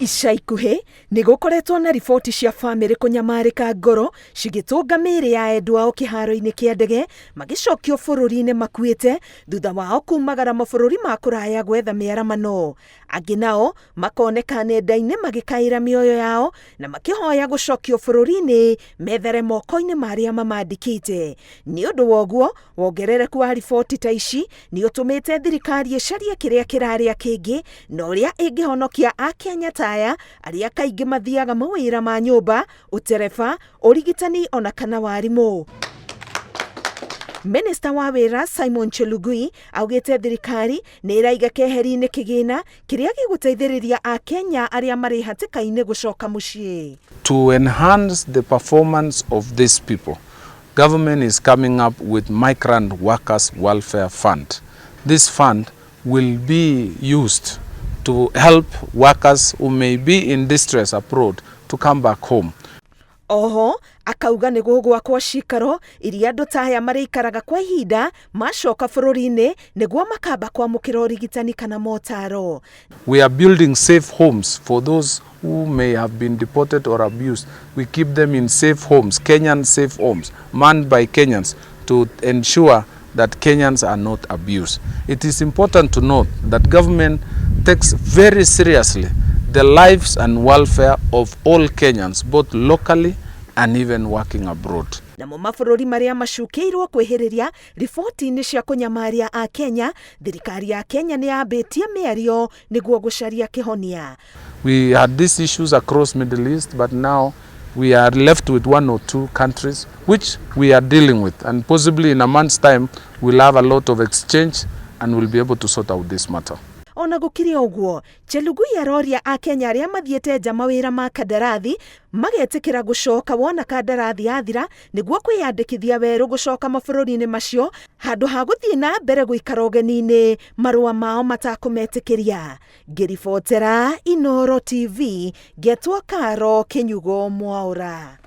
Ica ikuhĩ nĩ gũkoretwo na riboti cia famĩlĩ kũnyamarĩka ngoro cigĩtũnga mĩĩrĩ ya endwa ao kĩharo-inĩ kĩa ndege magĩcokio bũrũri-inĩ makuĩte thutha wao kumagara mabũrũri ma kũraya gwetha mĩaramano. Angĩ nao makoneka nenda-inĩ magĩkaĩra mĩoyo yao na makĩhoya gũcokio bũrũri-inĩ methare moko-inĩ ma arĩa mamandĩkĩte. Nĩ ũndũ wa ũguo, wongerereku wa riboti ta ici nĩ ũtũmĩte thirikari ĩcarie kĩrĩa kĩrarĩa kĩngĩ na ũrĩa ĩngĩhonokia Akenya ta aya arĩa kaingĩ mathiaga mawĩra ma nyũmba, ũtereba, ũrigitani ona kana warimũ. Minista wa wĩra Simon Chelugui augĩte thirikari nĩ ĩraiga keheri-inĩ kĩgĩna kĩrĩa gĩgũteithĩrĩria Akenya arĩa marĩ hatĩka-inĩ gũcoka mũciĩ. To enhance the performance of these people, government is coming up with Migrant Workers Welfare Fund. This fund will be used to help workers who may be in distress abroad to come back home. Oho akauga nĩ gũgwakwo cikaro iria andũ ta aya marĩikaraga kwa ihinda macoka bũrũri-inĩ nĩguo makamba kwamũkĩra ũrigitani kana motaro. We are building safe homes for those who may have been deported or abused. We keep them in safe homes, Kenyan safe homes, manned by Kenyans to ensure that Kenyans are not abused. It is important to note that government takes very seriously the lives and welfare of all Kenyans, both locally and even working abroad. Namo mabũrũri marĩa macukĩirwo kwĩhĩrĩria riboti-inĩ cia kũnyamaria a Kenya, thirikari ya Kenya nĩ yambĩtie mĩario nĩguo gũcaria kĩhonia. We had these issues across Middle East, but now we are left with one or two countries which we are dealing with, and possibly in a month's time we'll have a lot of exchange and we'll be able to sort out this matter. Ona gũkĩrĩ ũguo, Chelugui aroria Akenya arĩa mathiĩte nja mawĩra ma kandarathi magetĩkĩra gũcoka wona kandarathi yathira nĩguo kwĩyandĩkithia werũ gũcoka mabũrũri-inĩ macio handũ ha gũthiĩ na mbere gũikara ũgeni-inĩ marũa mao matakũmetĩkĩria. Ngĩribotera Inooro TV, ngetwo Karo Kĩnyugo Mwaũra.